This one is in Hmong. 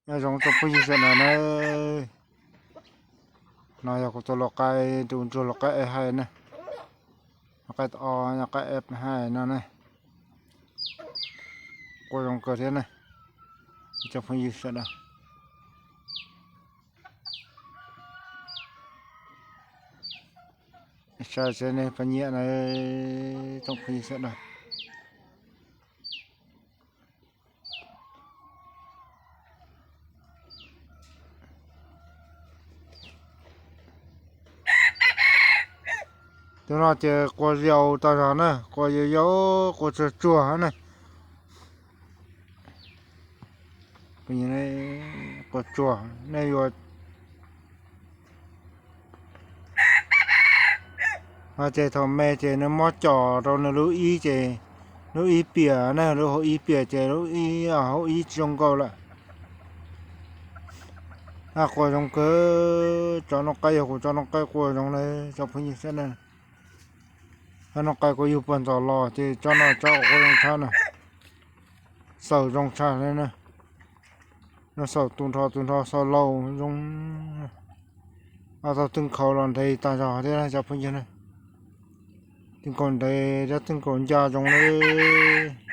Nyob zoo tsoom phooj ywg sawv daws na, no yog kuv tus lau qaib, tus ntsuag lau qaib eb hais na, lau qaib o, lau qaib eb hais no na, quaj zoo kawg thiab na, tsoom phooj ywg sawv daws. Saib seb nej puas nyiam na, tsoom phooj ywg sawv daws. Tus no ces quaj yau tag zog na, quaj yau yau, quaj tsuag tsuag na. Quaj tsuag, nej yuav no ces thaum me ces nws muab com rau nws lub ib ces lub ib piam na, lub hauv ib piam ces lub ib, hauv ib tsis zoo nkauj lawm. Quaj zoo kawg, tsob no qaib yog kuv tsob no qaib quaj zoo na, tsoom phooj ywg sawv daws. Tsob no qaib kuv yug puag ntxov los ces tsob no tsob quaj zoo tshaj na, xaws zoo tshaj li na. No xaus tu nrho tu nrho xaus laus zoo. Ob tug twj nkhaus los ntev tag zog thiab tsoom phooj ywg na. Twj nkhaus ntev thiab twj nkhaus ncaj zoo li.